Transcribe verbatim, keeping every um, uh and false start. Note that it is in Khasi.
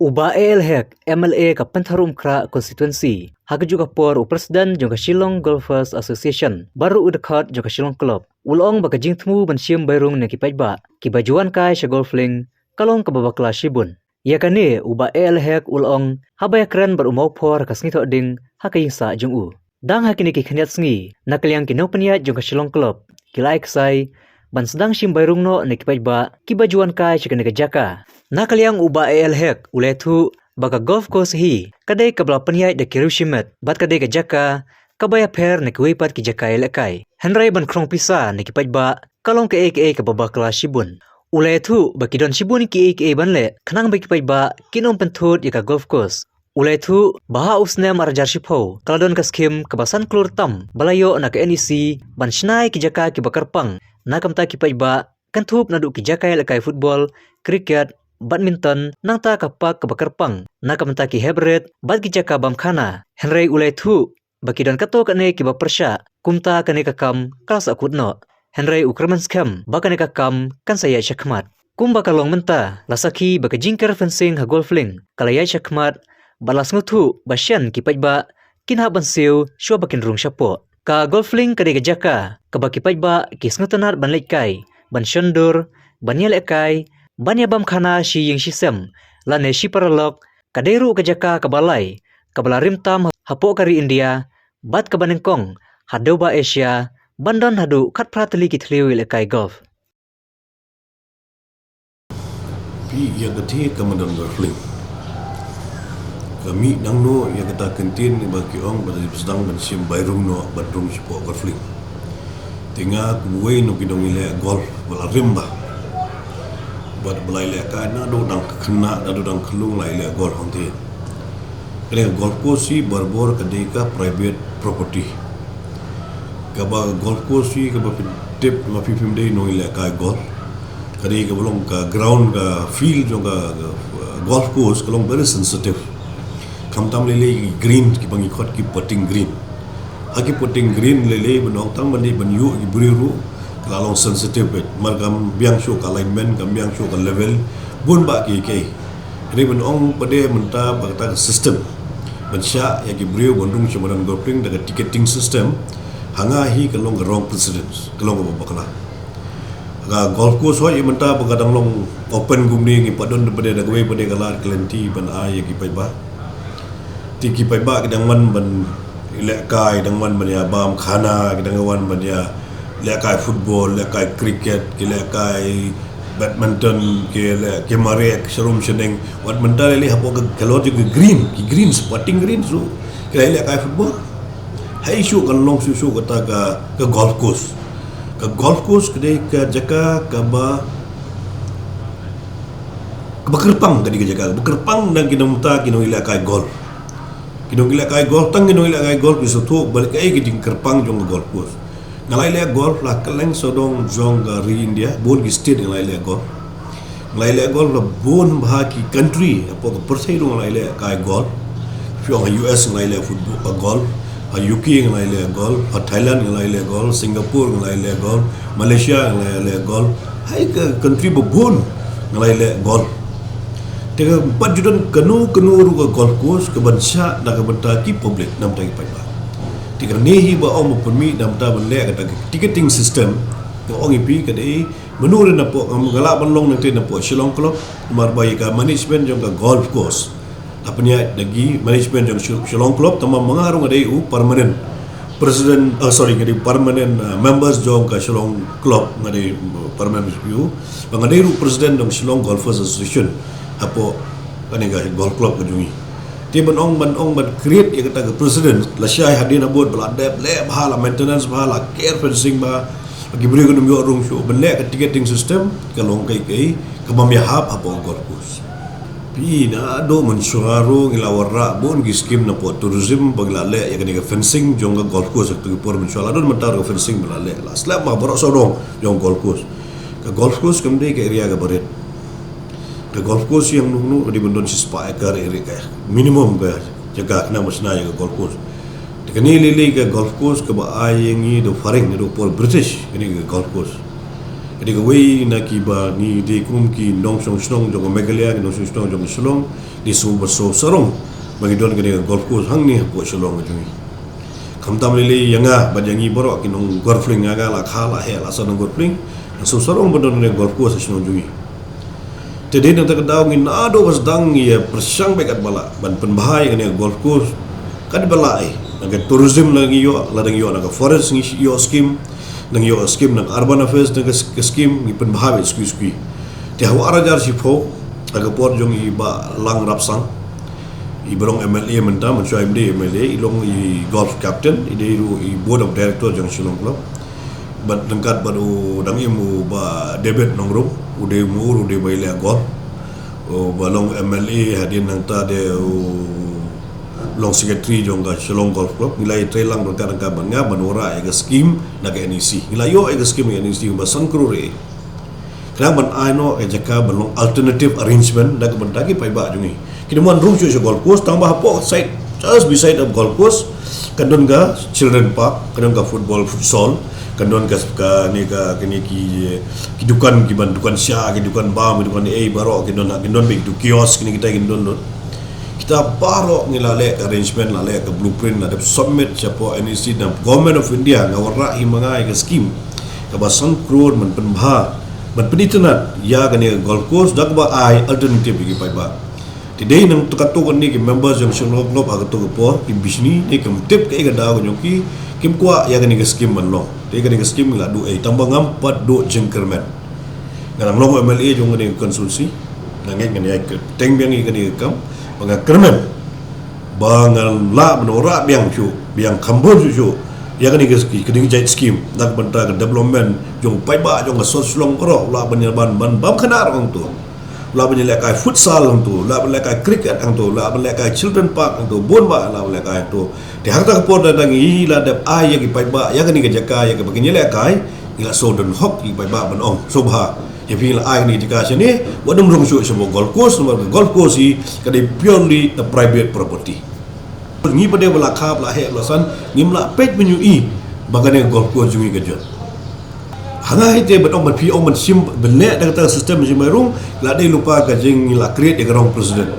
U Bah A L Hek, M L A ka Pynthorumkhrah constituency, ha kajuh ka por u president jong ka Shillong Golfers Association, baroh u dkhot jong ka Shillong Club, u la ong ba ka jingthmu ban shim bai rung na ki paidbah kiba ju wan kai sha Golf Link ka long kaba bakla shibun. Ïa kane u Bah A L Hek u la ong haba ïakren bad u Mawphor ha ka Sngi Thohdieng ha ka ïing sah jong u. Dang ha kine ki khyndiat sngi, na ka liang ki nongpynïaid jong ka Shillong Club ki la ai ksai ban sdang shim bai rung noh na ki paidbah kiba ju wan kai sha kane ka jaka. Na ka liang u Bah A L Hek u la ïathuh ba ka golf course hi ka dei kaba la pynïaid da ki riew shimet bad ka dei ka jaka kaba ïapher na kiwei pat ki jaka ïalehkai. Hynrei ban khrong pisa na ki paidbah ka long kaei kaei kaba bakla shibun. U la ïathuh ba ki don shibun kiei kiei ban leh khnang ba ki paidbah kin ym pynthut ïa ka golf course. U la ïathuh ba ha u snem ar hajar shiphew ka la don ka skhim kaba san klur tam ba la ïoh na ka N E C ban shna ïa ki jaka kiba kyrpang na ka bynta ki paidbah, kynthup naduh ki jaka ïalehkai football, cricket, badminton, nangta ka park kaba kyrpang na ka bynta ki hep rit bad ki jaka bam khana. Hynrei u la ïathuh ba ki don katto katne kiba pyrshah, kumta kane ka kam ka la sahkut noh. Hynrei u kyrmen skhem ba kane ka kam kan sa ïaid shakhmat. Kumba ka long mynta, la sakhi ba ka jingker fencing ha Golf Link ka la ïaid shakhmat bad la sngewthuh ba shen ki paidbah kin hap ban siew shuwa ba kin rung shapoh. Ka Golf Link ka dei ka jaka kaba ki paidbah ki sngewtynnat ban leit kai, ban shon dur, ban ïalehkai, ban ïabam khana shi ïing shi sem lane shi paralok. Ka dei ruh ka jaka kaba lai kaba la rim tam hapoh ka ri India bad kaba nyngkong ha dewbah Asia ban don haduh khatphra tylli ki thliew ïalehkai golf. Phi, ïa kata ka madan Golf Link ka mih nangno, ïa kata ka ktien ba ki ong ba dei sdang ban shim bai rung noh ban rung shapoh Golf Link. Te nga kum uwei na ki nongïaleh golf ba la rim bha bad ba la ïalehkai naduh dang khynnah, naduh dang khyllung la ïaleh golf hangtei. Kane ka golf course hi barabor ka dei ka private property. Kaba golf course hi kaba phi tip, ma phi phim dei nongïalehkai golf. Ka dei kaba long ka ground, ka field jong ka, ka, uh, golf course ka long very sensitive. Khamtam lei lei ki green kiba ngi khot ki putting green. Ha ki putting green lei lei ban ong tang ban dei ban ïuh ki briew ruh ka la long sensitive beit. Namar kam biang shuh ka alignment, kam biang shuh ka level, bun bah kiei kiei. Hynrei ban ong pat de mynta ba kata ka system ban shah ïa ki briew ban rung sha madan Golf Link da ka ticketing system, ha nga hi ka long ka wrong precedence, ka long kaba bakla. Ka golf course hooid mynta ba ka dang long open kumne, ngi pat don pat de da kawei pat de ka lad ka lynti ban ai ïa ki paidbah. Te ki paidbah ki dang wan ban ïalehkai, dang wan ban ïabam khana, ki dang wan ban ïalehkai football, lehkai cricket, ki lehkai badminton, ki leh, ki mareh sharum shaneng. Wat mynta lei lei hapoh ka, ka lor jong ka green, ki green, putting green, so ki lehkai football. Hei shuh kan long shuh shuh kata ka, ka golf course. Ka golf course ka dei ka jaka kaba, kaba kyrpang, ka dei ka jaka kaba kyrpang na ki nongmynta ki nongïalehkai golf. Ki nongïalehkai golf, tang ki nongïalehkai golf ki sngewthuh ba leh kaei ka jingkyrpang jong ka golf course. Nga la ïaleh golf la kylleng sawdong jong ka ri India, bun ki state nga la ïaleh golf. Nga la ïaleh golf la bun bha ki country hapoh ka pyrthei ruh nga la ïalehkai golf. Phi ong ha U S nga la ïaleh football, uh, golf. Ha U K nga la ïaleh golf. Ha Thailand nga la ïaleh golf. Singapore nga la ïaleh golf. Malaysia nga la ïaleh golf. Hai ka country ba bun nga la ïaleh golf. Te ka pat ju don kano kano ruh ka golf course kaban shah na ka bynta ki public, na ka bynta ki paidbah. Te kane hi ba ong ba pynmih na ka bynta ban leh kata ka ticketing system, nga ong ïa phi ka dei, mano ruh napoh, nga lah ban long nangtei napoh Shillong Club, namar ba ïa ka management jong ka golf course la pynïaid da ki management jong Shil-, Shillong Club, tangba ma nga ruh nga dei u permanent president, ah, sorry, nga dei permanent, ah, members jong ka Shillong Club, nga dei, uh, permanent member, ba nga dei ruh president jong Shillong Golfers Association, hapoh kane ka golf club ka jong ngi. Te ban ong, ban ong, ban create ïa kata ka precedent, lashai hadien habud ba la dep leh bha, la maintenance bha, la ker fencing bha, ba ki briew kin ym ïoh rung shuh, ban leh ka ticketing system, ka long kaei kaei kaba ym ïahap hapoh ka golf course. Phi, naduh mynshuwa ruh ngi la wanrah bun ki skim napoh tourism ba ngi la leh ïa kane ka fencing jong ka golf course, ha kato ka por mynshuwa la don mynta ruh ka fencing ba la leh, la slap ma baroh sawdong jong golf course. Ka golf course kam dei ka area kaba rit. Ka golf course ïa ngno ngno ka dei ban don shispah acre area ka minimum ka jaka khnang ba shna ïa ka golf course. Te kane lei lei ka golf course kaba ai ïa ngi da u phareng, da u por British, kane ka golf course. Ka dei kawei na kiba ngi dei kum ki nongshong shnong jong ka Meghalaya, ki nongshong shnong jong ka Shillong, ngi sngewbha sngewsarong ba ngi don kane ka golf course hangne hapoh Shillong ka jong ngi. Khamtam lei lei ïa nga bad ïa ngi baroh ki nong golf lane, nga la kha la heh la san nong golf lane, sngewsarong ba don kane ka golf course ha shnong jong ngi. Te dei nangta ka daw ngi naduh ba sdang ngi ïa pyrshang beit katba lah ban pynbha ïa kane ka golf course katba lah. Na ka tourism la ngi ïoh, la dang ïoh na ka forest ngi ïoh scheme, dang ïoh scheme na ka urban affairs, na ka s-, ka scheme ngi pynbha beit skui skui. Te ha u ar hajar shiphew, ha ka por jong i Bah Lang Rapsang, i ba long M L A mynta, mynshuwa im dei M L A, i long i golf captain, i dei ruh i board of director jong Shillong Club. Bad ryngkat bad u dang im u Bah David Nongrum, u dei u mur, u dei ba ïaleh golf. U ba long M L A hadien nangta dei u long secretary jong ka Shillong Golf Club. Ngi la ïatrei lang ryngkat ryngkat bad nga ban wanrah ïa ka scheme na ka N E C. Ngi la ïoh ïa ka scheme na ka N E C ba san klur eh. Khnang ban ai noh ka jaka ban long alternative arrangement da ka bynta ki paidbah jong ngi. Kine mon rung shuh sha golf course, tang ba hapoh side, just beside of golf course, ka don ka children park, ka don ka football, futsal, ka don ka, ka ni ka, ka ni ki, ki dukan, ki ban dukan sha, ki dukan bam, ki dukan ei baroh, ki don, ki don beit tu kiosk, kine kita ki don don. Kita baroh ngi la leh ka arrangement, la leh ka blueprint, la dep submit shapoh N E C na Government of India, nga wanrah hi ma nga ïa ka scheme kaba san klur ban pynbha, ban pynitynnad ïa kane ka golf course da kaba ai alternative ïa ki paidbah. Te dei nangta katto katne ki members jong Shillong Golf Club ha katto ka por ki bishni ne kam tip kaei ka daw ka jong ki, kim kwah ïa kane ka scheme ban long. Te kane ka scheme ngi la duh ei, tang ba ngam pat duh jingkyrmen. Nga dang long M L A jong kane ka constituency, nga ngeit ngan ïai kyrteng biang ïa kane ka kam ba nga kyrmen, ba ngan lah ban wanrah biang shuh, biang kham bun shuh shuh ïa kane ka ski-, kane ka jait scheme na ka bynta ka development jong paidbah jong ka sor Shillong baroh, lah ban ïa ban, ban bam khynnah hangto, lah ban ïalehkai futsal hangto, lah ban lehkai cricket hangto, lah ban lehkai children park hangto, bun bah lah ban lehkai hangto. Te ha kata ka por da ngi la dep ai ïa ki paidbah ïa kane ka jaka ïa kaba kin ïalehkai, ngi la shu don hok ïa ki paidbah ban ong sngewbha ïa phi la ai kane ka jaka shane, wat nym rung shuh shapoh golf course, namar ka golf course hi ka dei purely a private property. Ngi pat de ba la kha ba la heh ba la san, ngim lah peit ban ïohi ba kane ka golf course jong ngi ka jot. Ha nga hi te ban ong ban phi ong ban shim ban leh da kata ka system jingmai rung, la dei lypa ka jing ngi la create ïa ka wrong precedent.